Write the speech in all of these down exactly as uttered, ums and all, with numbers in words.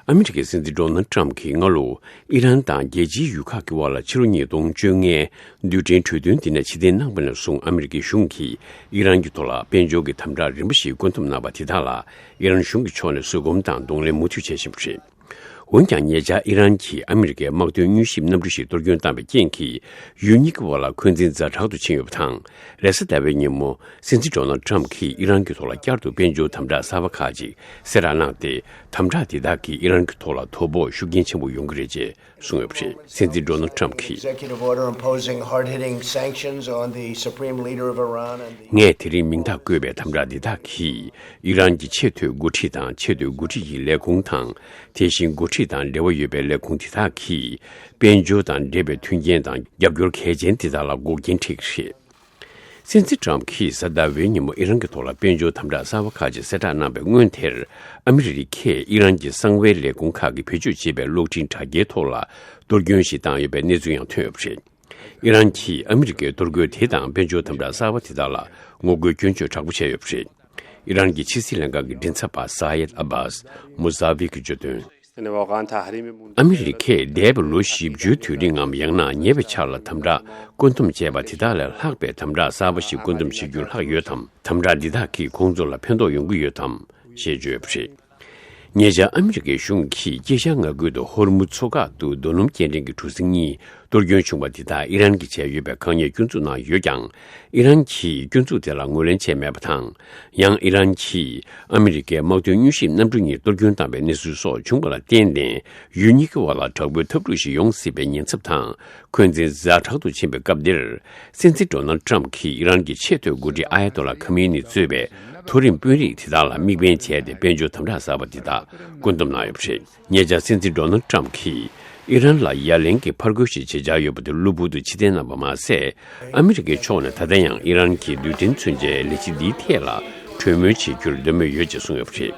ཨ་མི་རི་ཀའི་སྲིད་འཛིན་ཌོ་ནལ་ཊམ་གྱིས་སྔ་ལོ་ཨི་རན་དང་རྒྱལ་སྤྱིའི་ཡུལ་ཁག་གི་དབར་ལ་ཕྱི་ལོ་ཉིས་སྟོང་བཅོ་ལྔའི་རྡུལ་ཕྲན་གྲོས་མཐུན་དེ་ནས་ཕྱིར་འཐེན་གནང་བ་ནས་བཟུང་ཨ་མི་རི་ཀའི་གཞུང་གིས་ཨི་རན་གྱི་ཐོག་ལ་དཔལ་འབྱོར་གྱི་དམ་དྲག་རིམ་པ་ཞིག་བཀོད་འདོམས་གནང་བ་དེ་དག་ལ་ཨི་རན་གཞུང་གི་ཕྱོགས་ནས་བཟོད་སྒོམ་དང་གདོང་ལེན་མུ་མཐུད་བྱེད་བཞིན་པ་རེད། འོན་ཀྱང་ཉེ་ཆར་ཨི་རན་གྱིས་ཨ་མི་རི་ཀའི་དམག་དོན་མྱུལ་ཞིབ་གནམ་གྲུ་ཞིག་གཏོར་སྐྱོན་བཏང་བའི་རྐྱེན་གྱིས་ཡུལ་གཉིས་ཀྱི་དབར་ལ་འཁོན་འཛིན་ཛ་དྲག་ཏུ་ཕྱིན་ཡོད་པ་དང་། རེས་གཟའ་ཟླ་བའི་ཉིན་མོ་སྲིད་འཛིན་ཌོ་ནལ་ཊམ་གྱིས་ཨི་རན་གྱི་ཐོག་ལ་བསྐྱར་དུ་དཔལ་འབྱོར་དམ་དྲག་གསར་པ་ཁག་ཅིག་གསལ་བསྒྲགས་གནང་སྟེ། དམ་དྲག་དེ་དག་གིས་ཨི་རན་གྱི་ཐོག་ལ་དོ་ཕོག་ཤུགས་རྐྱེན་ཆེན་པོ་ཡོང་གི་རེད་ཅེས་གསུངས་ཡོད་པ་རེད། སྲིད་འཛིན་ཌོ་ནལ་ཊམ་གྱིས། Executive order imposing hard-hitting sanctions on the Supreme Leader of Iran and the ངས་དེ་རིང་མིང་རྟགས་བཀོད་པའི་དམ་དྲག་འདི་དག་གིས་ཨི་རན་གྱི་ཆེས་མཐོའི་འགོ་ཁྲིད་དང་ཆེས་མཐོའི་འགོ་ཁྲིད་ཀྱི་ལས་ཁུངས་དང་། དེ་བཞིན་འགོ་ཁྲིད་དང་འབྲེལ་བ་ཡོད་པའི་ལས་ཁུངས་དེ་དག་གིས་དཔལ་འབྱོར་དང་འབྲེལ་བའི་མཐུན་རྐྱེན་དང་རྒྱབ་སྐྱོར་གལ་ཆེན་དེ་དག་ལ་འགོག་རྐྱེན་འཕྲད་ཀྱི་རེད། སྲིད་འཛིན་ཊམ་གྱིས་གཟའ་ཟླ་བའི་ཉིན་མོ་ཨི་རན་གྱི་ཐོག་ལ་དཔལ་འབྱོར་དམ་དྲག་གསར་པ་ཁག་ཅིག་གསལ་བསྒྲགས་གནང་བའི་སྔོན་དེར། ཨ་མི་རི་ཁས་ཨི་རན་གྱི་གསང་བའི་ལས་ཁུངས་ཁག་གིས་བེད་སྤྱོད་བྱེད་པའི་གློག་འཕྲིན་དྲ་རྒྱའི་ཐོག་ལ་གཏོར་སྐྱོན་ཞིག་བཏང་ཡོད་པའི་གནས་ཚུལ་ཡང་ཐོན་ཡོད་པ་རེད། ཨི་རན་གྱིས་ཨ་མི་རི་ཀའི་གཏོར་རྒོལ་དེ་དང་དཔལ་འབྱོར་དམ་དྲག་གསར་པ་དེ་དག་ལ་ངོ་རྒོལ་སྐྱོན་བརྗོད་དྲག་པོ་བྱས་ཡོད་པ་རེད། ཨི་རན་གྱི་ཕྱི་སྲིད་ལྷན་ཁང་གི་མགྲིན་ཚབ་པ་ས་ཡེད་ཨ་བྷཱས་མུ་ཟ་བི་གིས་བརྗོད་དོན། ཨ་མི་རི་ཁས་འདས་པའི་ལོ་བཞི་བཅུའི་དུས་རིང་ངམ་ཡང་ན་ཉེ་བའི་ཆར་ལ་དམ་དྲག་བཀོད་འདོམས་བྱས་པ་དེ་དག་ལས་ལྷག་པའི་དམ་དྲག་གསར་པ་ཞིག་བཀོད་འདོམས་བྱེད་རྒྱུ་ལྷག་ཡོད་དམ། དམ་དྲག་འདི་དག་གིས་ཁོང་ཚོ་ལ་ཕན་ཐོགས་ཡོང་གི་ཡོད་དམ་ཞེས་བརྗོད་ཡོད་པ་རེད། ཉེ་ཆར་ཨ་མི་རི་ཀའི་གཞུང་གིས་དཀྱིལ་ཤར་མངའ་ཁུལ་དུ་ཧོར་མུ་མཚོ་འགག་ཏུ་རྡོ་སྣུམ་སྐྱེལ་འདྲེན་གྱི་གྲུ་གཟིངས་གཉིས་གཏོར་སྐྱོན་བྱུང་བ་དེ་དག་ཨི་རན་གྱིས་བྱས་ཡོད་པའི་དཀའ་ངལ་སྐྱོན་འཛུགས་གནང་ཡོད་ཀྱང་། ཨི་རན་གྱིས་སྐྱོན་འཛུགས་དེ་ལ་ངོས་ལེན་བྱས་མེད་པ་དང་། ཡང་ཨི་རན་གྱིས་ཨ་མི་རི་ཀའི་དམག་དོན་མྱུལ་ཞིབ་གནམ་གྲུ་གཉིས་གཏོར་སྐྱོན་བཏང་བའི་གནས་ཚུལ་སོགས་བྱུང་བ་ལ་བརྟེན་ནས། ཡུལ་གཉིས་ཀྱི་དབར་ལ་དྲག་པོའི་འཐབ་འཁྲུག་ཞིག་ཡོང་སྲིད་པའི་ཉེན་ཚབས་དང་། འཁོན་འཛིན་ཛ་དྲག་ཏུ་ཕྱིན་པའི་སྐབས་འདིར། སྲིད་འཛིན་ཌོ་ནལ་ཊམ་གྱིས་ཨི་རན་གྱི་ཆེས་མཐོའི་འགོ་ཁྲིད་ཨ་ཡ་ཏོ་ལ་ཁ་མི་ནི་གཙོས་པའི་མཐོ་རིམ་དཔོན་རིགས་དེ་དག་ལ་དམིགས་འབེན་བྱས་ཏེ་དཔལ་འབྱོར་དམ་དྲག་གསར་པ་དེ་དག་བཀོད་འདོམས་གནང་ཡོད་པ་རེད། ཉེ་ཆར་སྲིད་འཛིན་ཌོ་ནལ་ཊམ་གྱིས་ཨི་རན་ལ་ཡ་ལན་གྱི་ཕར་རྒོལ་ཞིག་བྱེད་འཆར་ཡོད་པ་དེ་གློ་བུར་དུ་ཕྱིར་འཐེན་གནང་བ་མ་ཟད། ཨ་མི་རི་ཀའི་ཕྱོགས་ནས་ད་ལྟ་ཡང་ཨི་རན་གྱི་རྡུལ་ཕྲན་མཚོན་ཆའི་ལས་གཞི་འདིའི་ཐད་ལ་གྲོས་མོལ་བྱེད་རྒྱུར་འདོད་མོས་ཡོད་ཅེས་གསུངས་ཡོད་པ་རེད།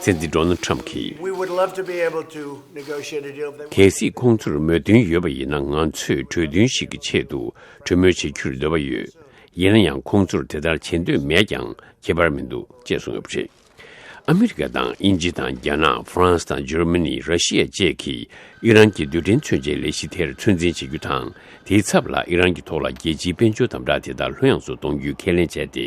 སྲིད་འཛིན་ཌོ་ནལ་ཊམ་གྱིས། We would love to be able to negotiate a deal if they གལ་སྲིད་ཁོང་ཚོར་མོས་མཐུན་ཡོད་པ་ཡིན་ན་ང་ཚོས་གྲོས་མཐུན་ཞིག་གི་ཆེད་དུ་གྲོས་མོལ་བྱེད་རྒྱུར་འདོད་པ་ཡོད། ཡིན་ན་ཡང་ཁོང་ཚོར་དེ་ལྟར་བྱེད་འདོད་མེད་ཀྱང་ཁྱད་པར་མི་འདུག་ཅེས་གསུངས་ཡོད་པ་རེད། ཨ་མི་རི་ཀ་དང་དབྱིན་ཇི་དང་རྒྱ་ནག་ཧྥ་རན་སི་དང་འཇར་མ་ནི། ར་ཤི་ཡ་བཅས་ཀྱིས་ཨི་རན་གྱི་རྡུལ་ཕྲན་མཚོན་ཆའི་ལས་གཞི་དེར་ཚོད་འཛིན་བྱེད་རྒྱུ་དང་། དེའི་ཚབ་ལ་ཨི་རན་གྱི་ཐོག་ལ་རྒྱལ་སྤྱིའི་དཔལ་འབྱོར་དམ་དྲག་དེ་དག་ལྷོད་ཡངས་སུ་གཏོང་རྒྱུའི་ཁས་ལེན་བྱས་ཏེ།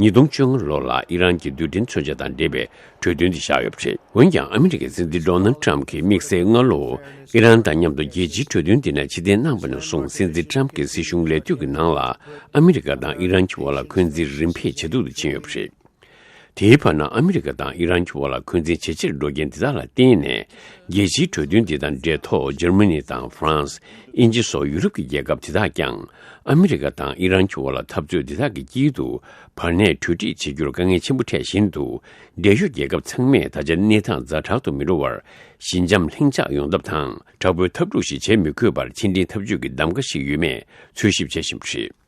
ཉིས་སྟོང་བཅོ་ལྔ་ལོ་ལ་ཨི་རན་གྱི་རྡུལ་ཕྲན་མཚོན་ཆ་དང་འབྲེལ་བའི་གྲོས་མཐུན་དེ་བཞག་ཡོད་པ་རེད། འོན་ཀྱང་ཨ་མི་རི་ཀའི་སྲིད་འཛིན་ཌོ་ནལ་ཊམ་གྱིས་དམིགས་བསལ་སྔ་ལོ་ཨི་རན་དང་མཉམ་དུ་རྒྱལ་སྤྱིའི་གྲོས་མཐུན་དེ་ནས་ཕྱིར་འཐེན་གནང་བ་ནས་བཟུང་སྲིད་འཛིན་ཊམ་གྱི་སྲིད་གཞུང་ལས་དུས་ཀྱི་ནང་ལ་ཨ་མི་རི་ཀ་དང་ཨི་རན་གྱི་དབར་ལ་འཁོན་འཛིན་རིམ་འཕེལ་ཇེ་སྡུག་ཏུ་ཕྱིན་ཡོད་པ་རེད། དེའི་བར་ན་ཨ་མི་རི་ཀ་དང་ཨི་རན་གྱི་དབར་ལ་འཁོན་འཛིན་ཇེ་ཆེར་འགྲོ་རྐྱེན་འདི་དག་ལ་བརྟེན་ནས། རྒྱལ་སྤྱིའི་གྲོས་མཐུན་འདི་དང་འབྲེལ་ཐོག་འཇར་མ་ནི་དང་ཧྥ་རན་སི། དབྱིན་ཇི་སོགས་ཡུ་རོབ་ཀྱི་རྒྱལ་ཁབ་དེ་དག་ཀྱང་ཨ་མི་རི་ཀ་དང་ཨི་རན་གྱི་དབར་ལ་འཐབ་རྩོད་འདི་དག་གི་དཀྱིལ་དུ་བར་གནས་གྲོས་འགྲིག་བྱེད་རྒྱུར་དཀའ་ངལ་ཆེན་པོ་འཕྲད་བཞིན་དུ། འབྲེལ་ཡོད་རྒྱལ་ཁབ་ཚང་མས་ད་ཆ་གནས་སྟངས་ཛ་དྲག་ཏུ་མི་འགྲོ་བར་ཞི་འཇམ་ལྷིང་འཇགས་ཡོང་ཐབས་དང་། དྲག་པོའི་འཐབ་འཁྲུག་ཞིག་བྱེད་མི་དགོས་པར་ཕྱི་འབྲེལ་འཐབ་ཇུས་ཀྱི་གདམ་ག་ཞིག་ཡོད་མེད་འཚོལ་ཞིབ་བྱེད་བཞིན་པ་རེད།